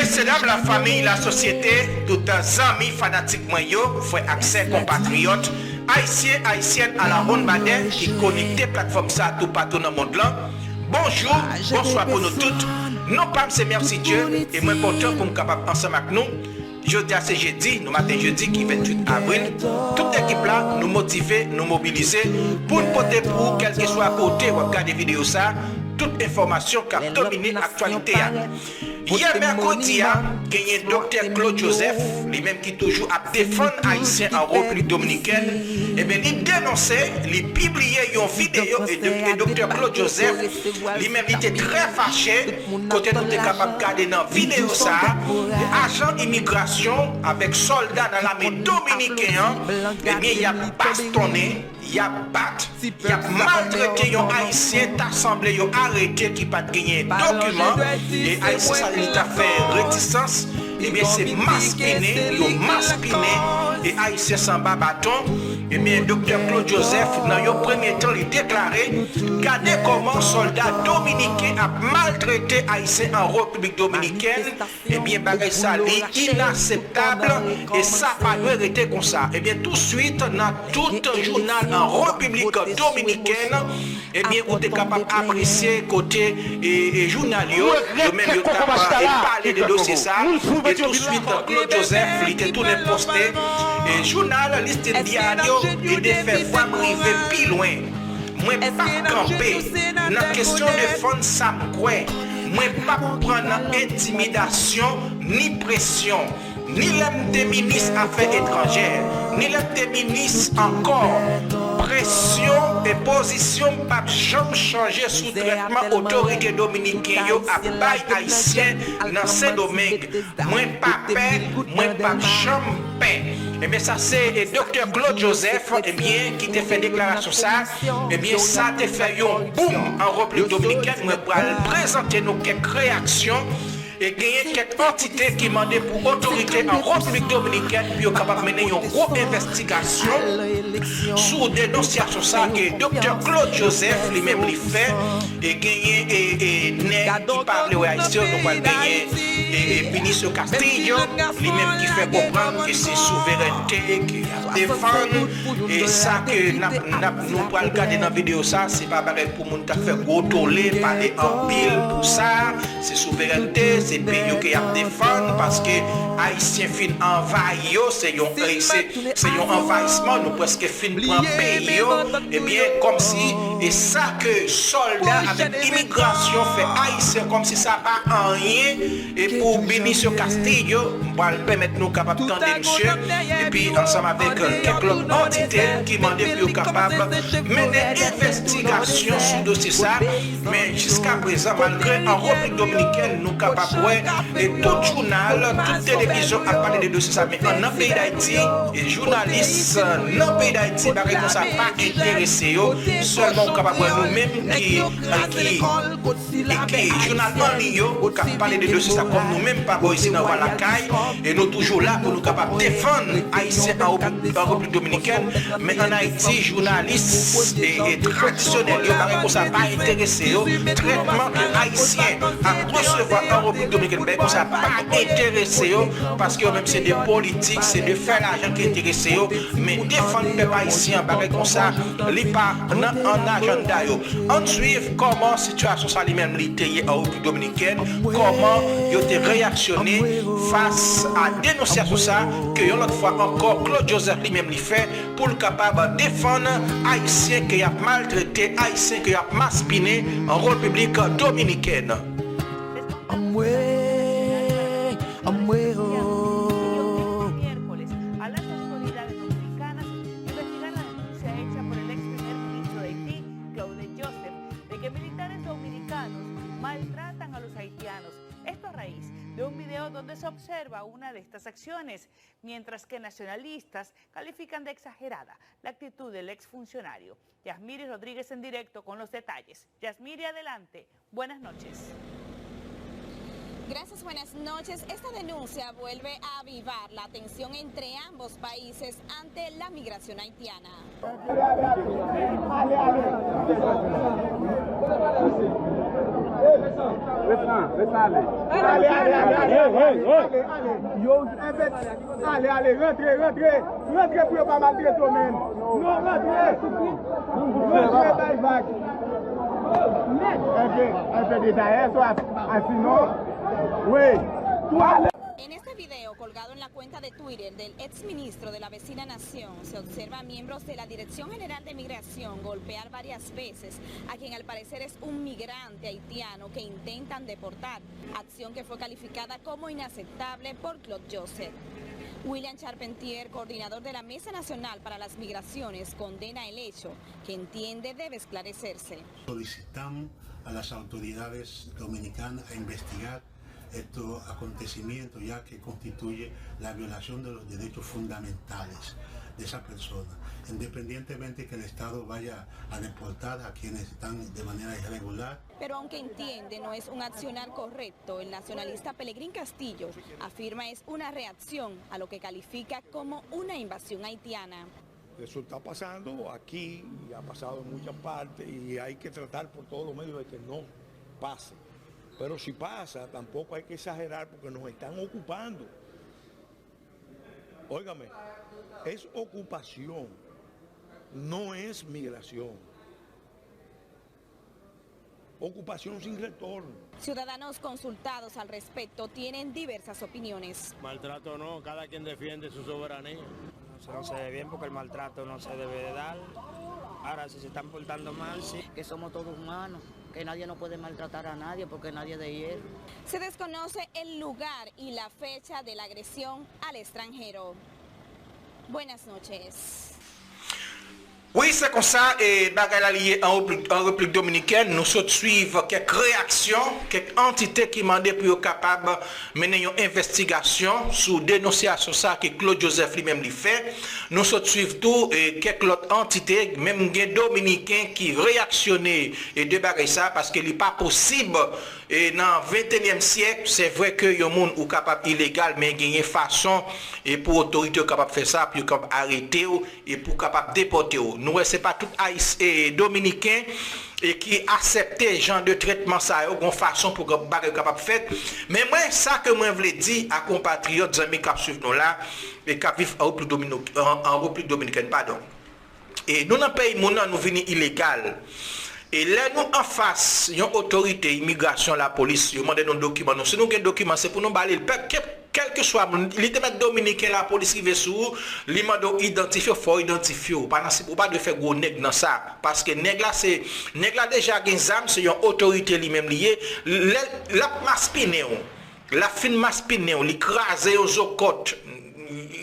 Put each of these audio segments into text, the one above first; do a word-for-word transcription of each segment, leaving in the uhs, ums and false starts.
Mesye dam, lafanmi, lasosyete, tout zanmi fanatik mwen yo, frè ak sè, konpatriyòt, ayisyen, ayisyèn alawonn badè ki konekte platfòm sa toupatou nan mond lan. Bonjou, bonswa pou nou tout. Non pa m se Mercidieu e mwen kontan pou m kapab ansanm ak nou. Jodi a se jedi, nou maten jedi ki venntuit avril. Tout ekip la, nou motive, nou mobilize pou n pote pou ou kèlkeswa kote w ap gade videyo sa, tout enfòmasyon k ap domine aktyalite a. Yè mèkredi a, genyen Doktè Claude Joseph, li menm ki toujou ap defann Ayisyen an Repiblik Dominikèn, ebyen, li denonse, li pibliye yon videyo e, e Doktè Claude Joseph, li menm, li te trè fache, kote nou te kapab gade nan videyo sa a, ajan imigrasyon avèk sòlda nan lame dominiken an, ebyen, y ap bastonnen, y ap bat, y ap maltrete yon Ayisyen ta sanble yo arete ki pa t genyen dokiman, e Ayisyen sa li ta fè retisans, ebyen se maspinen, yo maspinen, e Ayisyen sa anba baton, ebyen Doktè Claude Joseph nan yon premye tan li deklare, gade kòman sòlda dominiken ap maltrete Ayisyen an Repiblik Dominikèn, ebyen, bagay sa li inaseptab e sa pa dwe rete konsa. Ebyen, touswit, nan tout jounal an Repiblik Dominikèn, ebyen, ou te kapab apresye kote, e, e, jounal yo, yo menm yo t ap, e, pale de dosye sa, e touswit, Claude Joseph, li te tounen poste, e, jounal Listin Diario, e de fè vwa m rive pi lwen. Mwen p ap kanpe nan kesyon defann sa m kwè. Mwen p ap pran nan entimidasyon ni presyon. Ni lè m te minis afè etranjè, ni lè m te minis ankò, presyon e pozisyon m p ap janm chanje sou trètman otorite dominiken yo ap bay Ayisyen nan Sendomeng. Mwen pa pè, mwen p ap janm pè. Ebyen, sa se, e, Doktè Claude Joseph, ebyen, ki te fè deklarasyon sa. Ebyen, sa te fè yon boom an Repiblik Dominikèn. Mwen pral prezante nou kèk reyaksyon. E genyen kèk antite ki mande pou otorite an Repiblik Dominikèn pou yo kapab mennen yon gwo envestigasyon sou denonsyasyon sa ke Doktè Claude Joseph li menm li fè. E genyen, e, e, nèg ki pa vle wè Ayisyen, nou pral genyen, e, e, Vinicio Castillo, li menm ki fè konprann ke se souverènte ke y ap defann, e sa ke n ap, n ap, nou pral gade nan videyo sa, se pa bagay pou moun k ap fè gwo tole, pale anpil pou sa, se souverènte, se peyi yo ke y ap defann, paske Ayisyen fin anvayi yo, se yon, e, se, se yon anvayisman, nou prèske fin pran peyi yo, ebyen, kòmsi, e sa ke sòlda avèk imigrasyon fè Ayisyen, kòmsi sa pa anyen, e pou Benicio Castillo, m pral pèmèt nou kapab tande misye, epi ansanm avèk kèk lòt antite ki mande pou yo kapab mennen envestigasyon sou dosye sa, men jiska prezan, malgre an Repiblik Dominikèn, nou kapab wè, e tout jounal, tout televizyon ap pale de dosye sa, men an nan peyi Dayiti, e jounalis nan peyi Dayiti, bagay konsa pa enterese yo. Sèlman ou kapab wè nou menm ki, ki, e ki jounal an liy yo k ap pale de dosye sa, kòm nou menm pa bò isi nan Vwa Lakay, e nou toujou la pou nou kapab defann Ayisyen an Repib-, an Repiblik Dominikèn, men an Ayiti, jounalis, e, e tradisyonèl yo, bagay konsa pa enterese yo. Trètman ke Ayisyen ap resevwa an Repiblik Dominikèn, bagay konsa pa enterese yo, paske yo menm se de politik, se de fè lajan ki enterese yo, men defann pèp ayisyen an, bagay konsa, li pa nan, an ajanda yo. Ann swiv kòman sitiyasyon sa li menm li te ye an Repiblik Dominikèn, kòman yo te reyaksyone fas a denonsyasyon sa ke yon lòt fwa ankò Claude Joseph li menm li fè pou l kapab defann Ayisyen ke y ap maltrete, Ayisyen ke y ap maspinen an Repiblik Dominikèn. Amwey, amwey, oh. Miércoles a las autoridades dominicanas investigar la denuncia hecha por el ex primer ministro de Haití, Claude Joseph, de que militares dominicanos maltratan a los haitianos. Esto a raíz de un video donde se observa una de estas acciones, mientras que nacionalistas califican de exagerada la actitud del exfuncionario. Yasmiri Rodríguez en directo con los detalles. Yasmiri, adelante. Buenas noches. Gracias, buenas noches. Esta denuncia vuelve a avivar la tensión entre ambos países ante la migración haitiana. Ret pran, ret ale. Ale, ale, ale, ale, ale, ale, ale. Yo, envesti. Ale, ale, rantre, rantre. Rantre pou yo pa maltrete w, menm. Non, rantre. Rantre, bay vag. Enpe, enpe de dayè, so asinon. Wi. Tou ale. En este video colgado en la cuenta de Twitter del ex ministro de la vecina nación, se observa a miembros de la Dirección General de Migración golpear varias veces a quien al parecer es un migrante haitiano que intentan deportar, acción que fue calificada como inaceptable por Claude Joseph. William Charpentier, coordinador de la Mesa Nacional para las Migraciones, condena el hecho, que entiende debe esclarecerse. Solicitamos a las autoridades dominicanas a investigar estos acontecimientos, ya que constituye la violación de los derechos fundamentales de esa persona, independientemente que el Estado vaya a deportar a quienes están de manera irregular. Pero aunque entiende no es un accionar correcto, el nacionalista Pelegrín Castillo afirma es una reacción a lo que califica como una invasión haitiana. Eso está pasando aquí y ha pasado en muchas partes y hay que tratar por todos los medios de que no pase. Pero si pasa, tampoco hay que exagerar porque nos están ocupando. Óigame, es ocupación, no es migración. Ocupación sin retorno. Ciudadanos consultados al respecto tienen diversas opiniones. Maltrato no, cada quien defiende su soberanía. Eso no se ve bien porque el maltrato no se debe de dar. Ahora, si se están portando mal, sí. Que somos todos humanos, que nadie no puede maltratar a nadie porque nadie es de hierro. Se desconoce el lugar y la fecha de la agresión al extranjero. Buenas noches. Wi, se konsa, e, bagay la li ye an Repiblik, an Repiblik Dominikèn. Nou sot swiv kèk reyaksyon, kèk antite ki mande pou yo kapab mennen yon envestigasyon sou denonsyasyon sa ke Claude Joseph li menm li fè. Nou sot swiv tou, e, kèk lòt antite, menm gen Dominiken ki reyaksyone, e, de bagay sa, paske li pa posib, e, nan ventenyèm syèk, se vre ke yon moun ou kapab ilegal, men genyen fason, e, pou otorite yo kapab fè sa, pou yo kapab arete w, e pou kapab depòte w. Nou wè se pa tout Ayis-, e, Dominiken, e ki aksepte jan de trètman sa yo, gon fason pou bagay yo kapab fèt. Men mwen, sa ke mwen vle di a konpatriyòt, zanmi k ap swiv nou la, e k ap viv an Repiblik Domino-, an, an Repiblik Dominikèn, padon. E nou nan peyi moun nan, nou vini ilegal. E lè nou anfas yon otorite imigrasyon, lapolis, yo mande nou dokiman nou. Si nou gen dokiman, se pou nou ba li l. Pèp, kè-, kèlkeswa moun, li te mèt dominiken, lapolis rive sou ou, li mande w idantifye w, fò w idantifye w. Ou pa nan, ou pa dwe fè gwo nèg nan sa. Paske nèg la se, nèg la deja gen zam, se yon otorite li menm li ye. Lè l ap maspinen w, l ap fin maspinen w, li kraze yon zo kòt,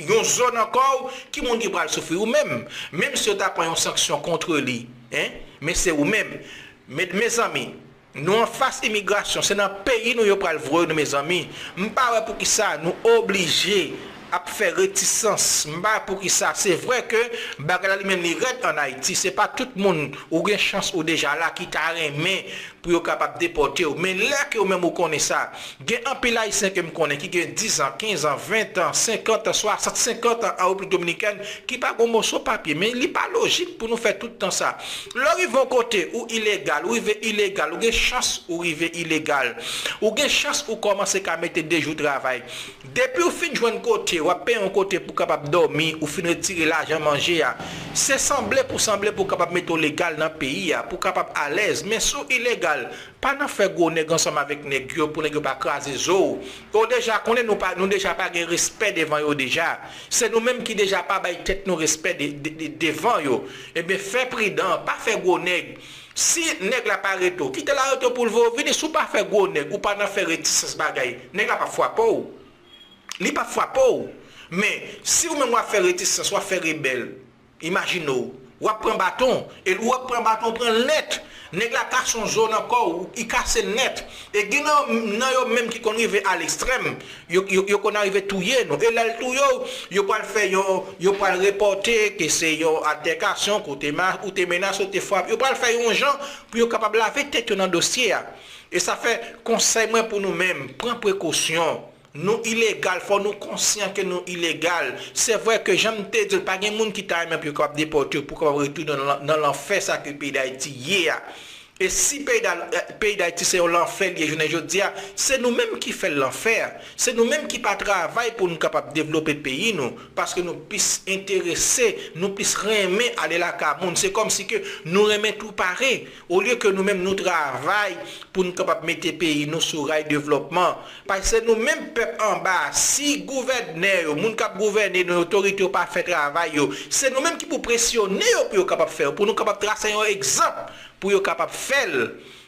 yon zo nan kò w, ki moun ki pral soufri? Ou menm. Menm si yo ta pran yon sanksyon kont li, en, men se ou menm. Men, mezanmi, nou anfas imigrasyon, se nan peyi nou yo pral voye nou, mezanmi. M pa wè poukisa nou oblije ap fè retisans. M pa wè poukisa. Se vre ke bagay la li menm li rèd ann Ayiti. Se pa tout moun ou gen chans ou deja la ki ta renmen pou yo kapab depòte w. Men lè ke ou menm ou konnen sa, gen anpil Ayisyen ke m konnen ki gen diz an, kenz an, ven an, senkant an, swasant, senkant an an Repiblik Dominikèn ki pa gon moso papye. Men li pa lojik pou nou fè tout tan sa. Lè w rive yon kote, ou ilegal, ou rive ilegal, ou gen chans ou rive ilegal. Ou gen chans ou kòmanse ka mete de jou travay. Depi w fin jwenn kote, w ap peye yon kote pou w kapab dòmi, ou fin retire lajan manje a. Se sanble pou sanble pou w kapab mete w legal nan peyi a, pou w kapab alèz. Men si w ilegal, pa nan fè gwo nèg ansanm avèk nèg yo pou nèg yo pa kraze zo w. Ou deja konnen nou pa, nou deja pa gen respè devan yo deja. Se nou menm ki deja pa bay tèt nou respè de, de, de, devan yo. Ebyen, fè pridan, pa fè gwo nèg. Si nèg la pa rete w, kite l arete w pou l voye w vini. Si w pa fè gwo nèg, ou pa nan fè retisans bagay, nèg la p ap frape w. Li p ap frape w. Men, si ou menm w ap fè retisans, w ap fè rebèl, imajine w, w ap pran baton, e lè w ap pran baton, w pran l nèt. Nèg la kase yon zo nan kò w, li kase l nèt. E gen nan, nan yo menm ki konn rive a lekstrèm, yo, yo, yo konn arive touye nou. E lè l touye w, yo pral fè yon, yo pral repòte ke se yon altèkasyon, ke w te ma-, ou te menase, ou te frape. Yo pral fè yon jan pou yo kapab lave tèt yo nan dosye a. E sa fè konsèy mwen pou nou menm, pran prekosyon. Nou ilegal, fò nou konsyan ke nou ilegal. Se vre ke jan m te di l, pa gen moun ki ta renmen pou yo kapab depòte w, pou w kapab retounen nan, nan lanfè sa ke peyi Dayiti ye a. E si peyi da- eh, peyi Dayiti se yon lanfè li ye jounen jodi a, se nou menm ki fè l lanfè. Se nou menm ki pa travay pou nou kapab devlope peyi nou, paske nou plis enterese, nou plis renmen ale lakay moun. Se kòmsi ke nou renmen tou pare, olye ke nou menm nou travay pou nou kapab mete peyi nou sou ray devlòpman. Paske se nou menm pèp anba, si gouvènè yo, moun k ap gouvène nou, otorite yo pa fè travay yo, se nou menm ki pou presyone yo pou yo kapab fè yo, pou nou kapab trase yon egzanp pou yo kapab fè l.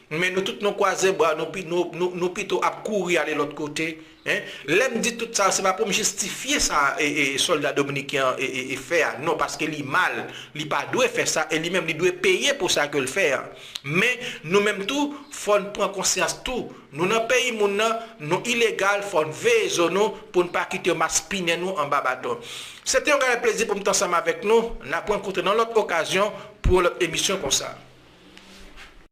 Men nou tout nou kwaze bra, nou, pi- nou, nou, nou pito ap kouri ale lòt kote. Hein? Lè m di tout sa, se pa pou m jistifye sa e, e, sòlda dominiken an e, e, e fè a. Non, paske li mal, li pa dwe fè sa, e li menm li dwe peye pou sa ke l fè a. Men nou menm tou, fò n pran konsyans tou. Nou nan peyi moun nan, nou ilegal, fò n veye zo nou pou n pa kite yo maspinen nou anba baton. Se te yon gade plezi pou m t ansanm avèk nou. N ap rankontre nan lòt okazyon pou yon lòt emisyon konsa.